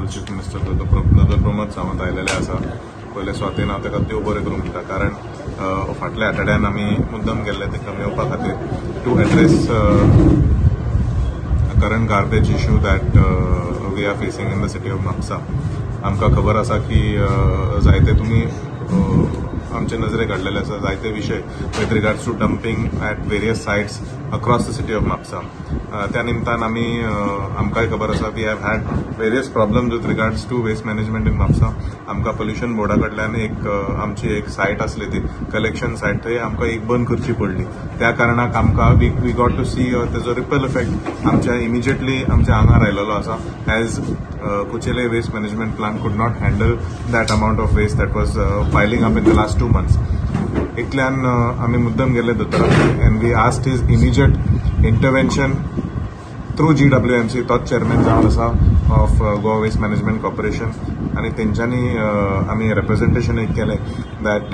Honourable chief minister दोतोर प्रमोद सावंत आयलेले आसा. पयले स्वातीन हांव ताका देव बरें करूं म्हणटा, कारण फाटल्या आठवड्यान आमी मुद्दम गेल्ले तांकां मेळपा खातीर to address current garbage issue that we are facing in the city of Mapusa. आमकां खबर आसा की जायते तुमी आमचे नजरेक हाडलेले आसा जायते विशय with regards to dumping at various sites across the city of Mapusa. त्या निमतान आमी आमकांय खबर आसा we have had various problems with regards to waste management in Mapusa. आमकां पोल्युशन बोर्डा कडल्यान एक आमची एक सायट आसली, ती कलेक्शन सायट, थंय आमकां एक बंद करची पडली. त्या कारणाक आमकां we got to see तेजो रिपल इफेक्ट आमच्या इमिजिएटली आमच्या आंगार आयलेलो आसा, as Kuchele waste management plant could not handle that amount of waste that was piling up in the last 2 months. इतल्यान आमी मुद्दम गेले दोतोराक and we asked his immediate intervention through GWMC. तोच चेअरमॅन जावन आसा of Goa waste management corporation, आनी तेंच्यांनी आमी रेप्रेझेंटेशन एक केलें that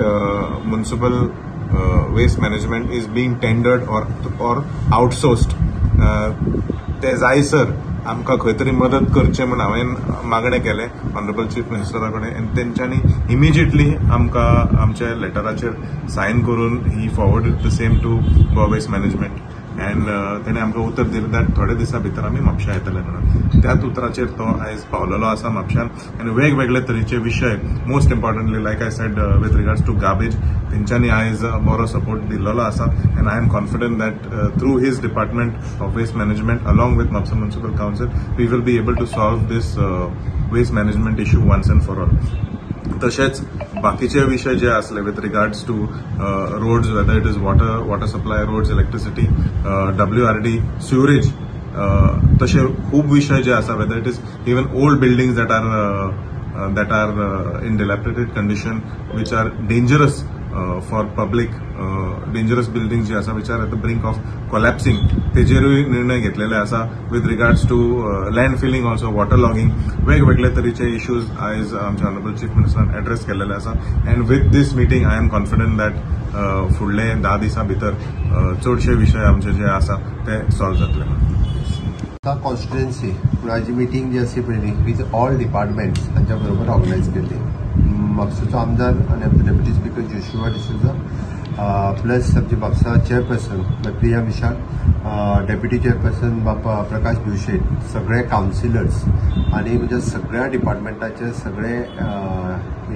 municipal waste management is being tendered or outsourced. ते जायसर आमकां खंय तरी मदत करचें म्हूण हांवें मागणें केलें ऑनरेबल चीफ मिनिस्टरा कडेन, आनी तेंच्यांनी इमिजिएटली आमकां आमच्या लेटराचेर सायन करून he forwarded the same to Goa waste management, and तेणें आमकां उतर दिलें that थोड्या दिसां भितर आमी म्हापशा येतले म्हणून. त्याच उतराचेर तो आयज पावलेलो आसा म्हापश्यान, आनी वेगवेगळे तरेचे विशय, most importantly like I said with regards to garbage, तेंच्यांनी आयज बरो सपोर्ट दिल्लो आसा. And I am confident that through his department of waste management along with Mapusa municipal council we will be able to solve this waste management issue once and for all. तशेंच बाकीचे विशय जे आसले with regards to roads, whether it is water supply, roads, electricity, WRD, sewerage, तशे खूब विशय जे आसा, whether it is even old buildings that are in dilapidated condition, which are dangerous for public, dangerous buildings जे आसा which are at the brink of collapsing, तेजेरूय निर्णय घेतलेले आसा. With regards to land filling also, water logging, वेगवेगळे तरेचे issues आयज आमच्या honourable chief मिनिस्टरान address केलेले आसा. And with this meeting I am confident that फुडले 10 दिसां भितर चडशे विशय आमचे जे आसा ते सॉल्व जातले. कॉन्स्टिट्युएन्सी आजी मिटींग जी आसली पळय विथ ऑल डिपार्टमेंट्स हांच्या बरोबर ऑर्गनायज केल्ली. म्हापशेचो आमदार आनी आमचे deputy speaker Joshua D'Souza, plus आमचे Mapusa chairperson Priya Mishal, deputy chairperson Bapa Prakash Bhivshet, सगळे कावन्सिलर्स आनी म्हणजे सगळ्या डिपार्टमेंटाचे सगळे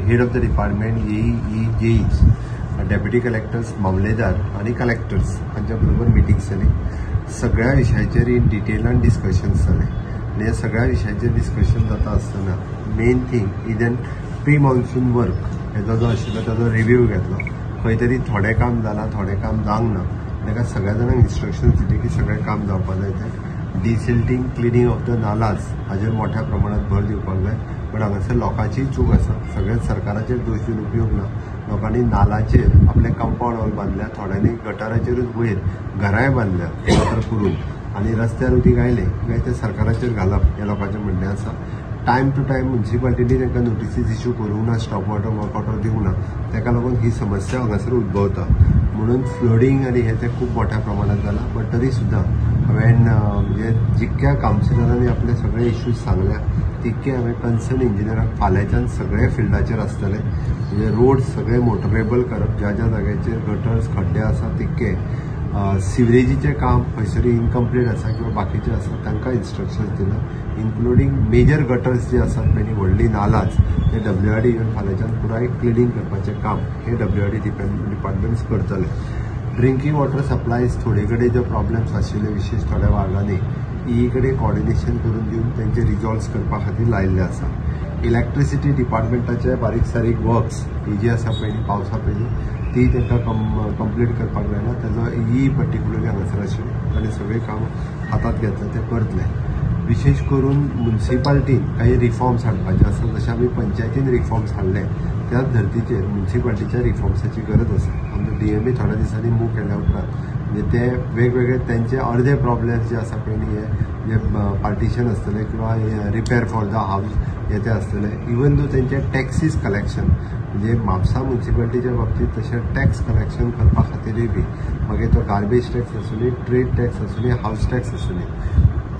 head of the department, AE, JEs, deputy collectors, मामलेदार आनी कलेक्टर्स हांच्या बरोबर मिटिंग्स जाली. सगळ्या विशयाचेर इन डिटेलान डिस्कशन्स जालें आनी ह्या सगळ्या विशयाचेर डिस्कशन जाता आसतना main thing is an pre monsoon work हेजो जो आशिल्लो ताजो रिव्यू घेतलो. खंय तरी थोडें काम जालां, थोडें काम जावंक ना. ताका सगळ्या जाणांक इन्स्ट्रक्शन्स दिली की सगळें काम जावपाक जाय तें. डिसिल्टींग, क्लिनींग ऑफ the नालाज हाजेर मोठ्या प्रमाणात भर दिवपाक जाय. पण हांगासर लोकांचीय चूक आसा, सगळ्याच सरकाराचेर दोश दिवन उपयोग ना. लोकांनी नालाचेर आपले कंपाउंड वॉल बांदल्या, थोड्यांनी गटाराचेरूच वयर घरांय बांदल्या गटर करून, आनी रस्त्यार उदीक आयलें काय तें सरकाराचेर घालप हें लोकांचें म्हणणें आसा. टायम टू टायम म्युनिसिपालिटीनी तांकां नोटिसीस इश्यू करूंक ना, स्टॉप वॉटर वर्क ऑर्डर दिवंक ना, ताका लागून ही समस्या हांगासर उद्भवता. म्हणून फ्लडिंग आनी हें तें खूब मोठ्या प्रमाणात जालां. बट तरी सुद्दां हांवें म्हणजे जितक्या कावन्सिलरांनी आपले सगळे इश्यूज सांगल्या तितके हांवें कन्सर्न इंजिनियराक फाल्यांच्यान सगळे फिल्डाचेर आसतले, म्हणजे रोड सगळे मोटरेबल करप, ज्या ज्या जाग्याचेर गटर्स खड्डे आसा तितके, सिवरेजीचें काम खंयसरी इनकम्प्लीट आसा किंवा बाकीचें आसा तांकां इन्स्ट्रक्शन्स दिला, इन्क्लुडींग मेजर गटर्स जे आसात पळय व्हडली नालाज ते WRD even फाल्यांच्यान पुराय क्लिनींग करपाचें काम हे WRD departments करतले. ड्रिंकींग वॉटर सप्लायज थोडे कडेन जे प्रॉब्लेम्स आशिल्ले विशेश थोड्या वार्डांनी ई कडेन कॉर्डिनेशन करून दिवन तेंचे रिजॉल्व करपा खातीर लायिल्ले आसा. इलेक्ट्रिसिटी डिपार्टमेंटाचे बारीक सारीक वर्क्स ही जी आसा पळय पावसा पयलीं ती तांकां कंप्लीट करपाक जायना, ताजो ई पर्टिक्युलरली हांगासर आशिल्लो ताणें सगळें काम हातांत घेतलें तें करतलें. विशेश करून म्युनिसिपालिटीन काही रिफॉर्म्स हाडपाचे आसा, जशें आमी पंचायतीन रिफॉर्म्स हाडले त्याच धर्तीचेर म्युनिसिपालिटीच्या रिफॉर्म्साची गरज आसा. आमचो DMA थोड्या दिसांनी मूव केल्या उपरांत म्हणजे ते वेगवेगळे तेंचे अर्दे प्रॉब्लेम्स जे आसा पळय न्ही, हे जे पार्टिशन आसतलें किंवा रिपेर फॉर the house हे ते आसतले, इवन दो तेंचे टॅक्सीस कलेक्शन म्हणजे म्हापसा म्युनिसिपालिटीच्या बाबतींत तशें टॅक्स कलेक्शन करपा खातीरूय बी मागीर तो गार्बेज टॅक्स आसूं न्ही, ट्रेड टॅक्स आसूं न्ही, हावस टॅक्स आसूं न्ही,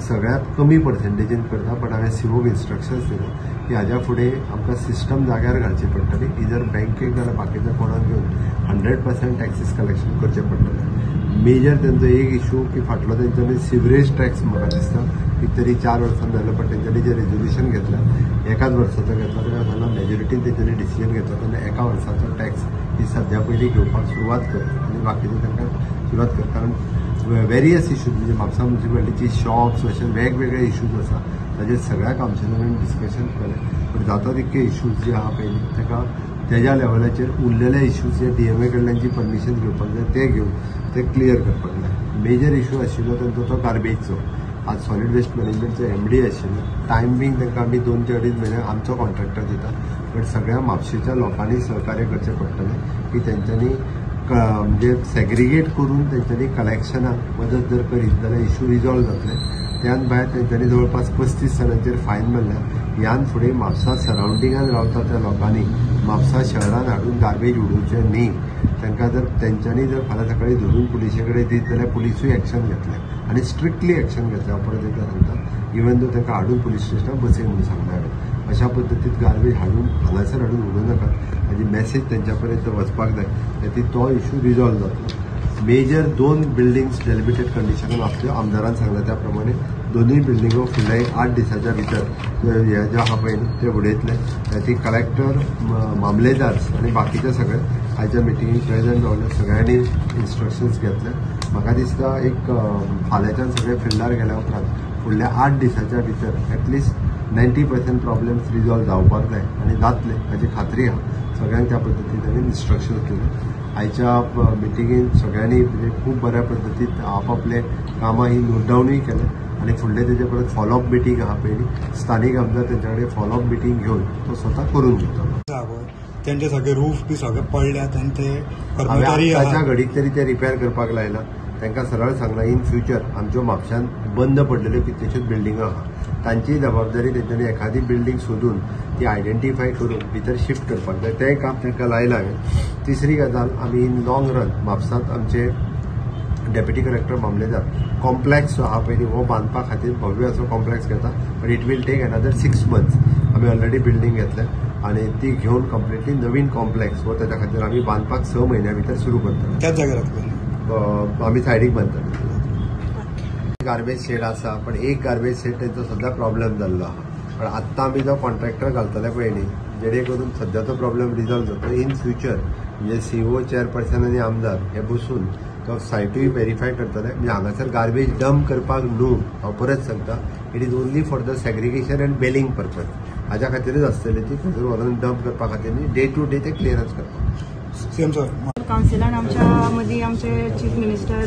सगळ्यात कमी पर्सेंटेजीन करता, बट हांवें सीओक इन्स्ट्रक्शन्स दिले की हाज्या फुडें आमकां सिस्टम जाग्यार घालची पडटली, इधर बँकेक जाल्यार बाकीच्या कोणाक घेवन 100% टॅक्सीस कलेक्शन करचें पडटलें. मेजर तेंचो एक इशू की फाटलो तेंच्यांनी सिवरेज टॅक्स म्हाका दिसता की तरी 4 वर्सां जालें, पण तेंच्यांनी जें रेजोल्युशन घेतलां एकाच वर्साचो घेतला, ताका सांगला मेजॉरिटीन तेंच्यांनी डिसिजन घेतला तेन्ना एका वर्साचो टॅक्स ही सद्या पयलीं घेवपाक सुरवात कर आनी बाकीचे तांकां सुरवात कर. कारण वेरियस इशूज म्हणजे म्हापसा म्युनिसिपालिटीची शॉप्स अशे वेगवेगळे इशूज आसा ताजेर सगळ्या कावन्सिलरांनी डिस्कशन केलें, पण जाता तितके इशूज जे आहा पयलीं ताका तेज्या लेवलाचेर उरलेले इशूज जे DMA कडल्यान जी परमिशन घेवपाक जाय ते घेवन ते क्लियर करपाक जाय. मेजर इशू आशिल्लो तेंचो तो गार्बेजचो. आज सॉलिड वेस्ट मॅनेजमेंटचो MD आशिल्लो, टायम बींग तांकां आमी 2 ते 2.5 म्हयने आमचो कॉन्ट्रॅक्टर दिता, बट सगळ्या म्हापशेच्या लोकांनी सहकार्य करचें पडटलें की तेंच्यांनी म्हणजे सेग्रिगेट करून तेंच्यांनी कलेक्शनाक मदत जर करीत जाल्यार इशू रिजॉल्व जातले. त्यान भायर तेंच्यांनी जवळपास 35 जाणांचेर फायन मारल्या. ह्यान फुडें म्हापसा सरावंडिंगान रावता त्या लोकांनी म्हापसा शहरान हाडून गार्बेज उडोवचें न्ही. तांकां जर तेंच्यांनी जर फाल्यां सकाळीं धरून पुलिसे कडेन दीत जाल्यार पुलिसूय एक्शन घेतले आनी स्ट्रिक्टली एक्शन घेतले. हांव परत एकदां सांगता, इवन दो तांकां हाडून पुलीस स्टेशनार बसय म्हणून सांगला हांवें. अशा पद्दतीन गार्बेज हाडून हांगासर हाडून उडोवं नाकात, हाजी मॅसेज तेंच्या पर्यंत वचपाक जाय, खातीर तो इशू रिजॉल्व जातलो. मेजर 2 बिल्डिंग्स डेलिबिटेड कंडिशनान आसल्यो, आमदारान सांगला त्या प्रमाणे दोनूय बिल्डिंगो फुडल्या एक 8 दिसाच्या भितर हे जे आहा पळय न्ही ते उडयतले. खातीर कलेक्टर, मामलेदार आनी बाकीचे सगळे आयच्या मिटिंगेक प्रेजंट रावले, सगळ्यांनी इन्स्ट्रक्शन्स घेतले. म्हाका दिसता एक फाल्यांच्यान सगळे फिल्डार गेल्या उपरांत फुडल्या 8 दिसाच्या भितर एटलिस्ट 90% प्रॉब्लेम्स रिजॉल्व जावपाक जाय आनी जातले हाची खात्री आहा. सगळ्यांक त्या पद्दतीन हांवें इन्स्ट्रक्शन्स दिले. आयच्या मिटिंगेन सगळ्यांनी म्हणजे खूब बऱ्या पद्दतीन आपआपले कामां ही नोट डावनूय केलें आनी फुडले तेजे परत फॉलोअप मिटींग आहा पयलीं स्थानीक आमदार तेंच्या कडेन फॉलोअप मिटींग घेवन तो स्वता करून घेतलो. तेंचे सगळे रूफ बी सगळे पडल्यात आनी ते कर्मचारी आताच्या घडीक तरी ते रिपेर करपाक लायला. तांकां सरळ सांगलां इन फ्युचर आमच्यो म्हापशान बंद पडलेल्यो कितल्योश्योच बिल्डिंगो आहा, तांची जबाबदारी तेंच्यांनी एखादी बिल्डींग सोदून ती आयडेंटिफाय करून भितर शिफ्ट करपाक जाय, तें काम तांकां लायलां हांवें. तिसरी गजाल, आमी इन लॉंग रन म्हापसांत आमचे डेप्युटी कलेक्टर मामलेदार कॉम्प्लेक्स जो आहा पयलीं हो बांदपा खातीर भव्य असो कॉम्प्लेक्स घेता, but it will take another 6 months. आमी ऑलरेडी बिल्डींग घेतल्या आनी ती घेवन कंप्लिटली नवीन कॉम्प्लेक्स हो ताच्या खातीर आमी बांदपाक 6 म्हयन्या भितर सुरू करतले. त्याच जाग्यार आमी सायडीक बांदतले. गार्बेज शेड आसा, पण एक गार्बेज शेड तेंचो सद्या प्रॉब्लेम जाल्लो आहा, पण आत्तां आमी जो कॉन्ट्रॅक्टर घालतले पळय न्ही जेणे करून सद्याचो प्रॉब्लेम रिजॉल्व जातलो. इन फ्युचर म्हणजे CO, chairperson आनी आमदार हे बसून तो सायटूय वेरीफाय करतले. म्हणजे हांगासर गार्बेज डंप करपाक न्हू, हांव परत सांगता, it is only for the segregation and baling purpose हाज्या खातीरच आसतली ती, थंयसर व्हरून डंप करपा खातीर न्ही, डे टू डे ते क्लियरन्स करपाक. सीएम सर, कावन्सिलान आमच्या मदीं आमचे चीफ मिनिस्टर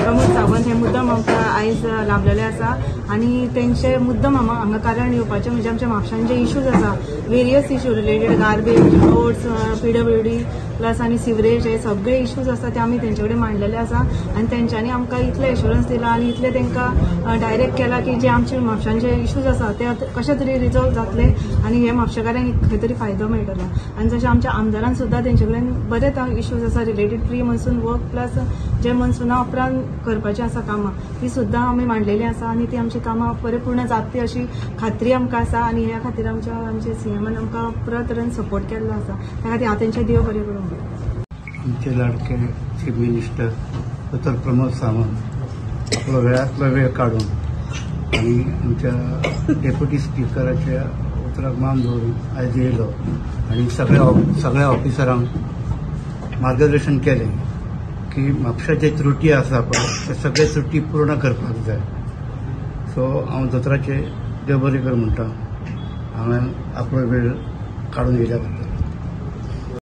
प्रमोद सावंत हे मुद्दम आमकां आयज लाभलेले आसा आनी तेंचे मुद्दम हांगा कारण येवपाचें म्हणजे आमच्या म्हापशान जे इश्यूज आसा, various issue related garbage, roads, PWD plus आनी सिवरेज, हे सगळे इश्यूज आसा ते आमी तेंचे कडेन मांडलेले आसा आनी तेंच्यांनी आमकां इतलें एश्योरन्स दिलां आनी इतलें तेंकां डायरेक्ट केलां की जे आमचे म्हापशान जे इश्यूज आसा ते कशे तरी रिजॉल्व जातले आनी हे म्हापशेकारांक खंय तरी फायदो मेळटलो. आनी जशें आमच्या आमदारान सुद्दां तेंचे कडेन बरेच इश्यूज आसा related pre monsoon work plus जे मॉन्सुना उपरांत करपाचीं आसा कामां ती सुद्दां आमी मांडलेली आसा आनी ती आमची कामां परिपूर्ण जातली अशी खात्री आमकां आसा आनी ह्या खातीर आमच्या आमचे सीएमान आमकां पुराय तरेन सपोर्ट केल्लो आसा. त्या खातीर हांव तेंचे देव बरें करूं. आमचे लाडके चीफ मिनिस्टर दोतोर प्रमोद सावंत आपलो वेळांतलो वेळ काडून आनी आमच्या डेप्युटी स्पिकराच्या उतराक मान दवरून आयज येयलो आनी सगळ्या ऑफिसरांक मार्गदर्शन केलें की म्हापशाचे त्रुटी आसा पळय ते सगळे त्रुटी पूर्ण करपाक जाय. सो हांव दोतोराचे देव बरें कर म्हणटा, हांवें आपलो वेळ काडून येयल्या बद्दल.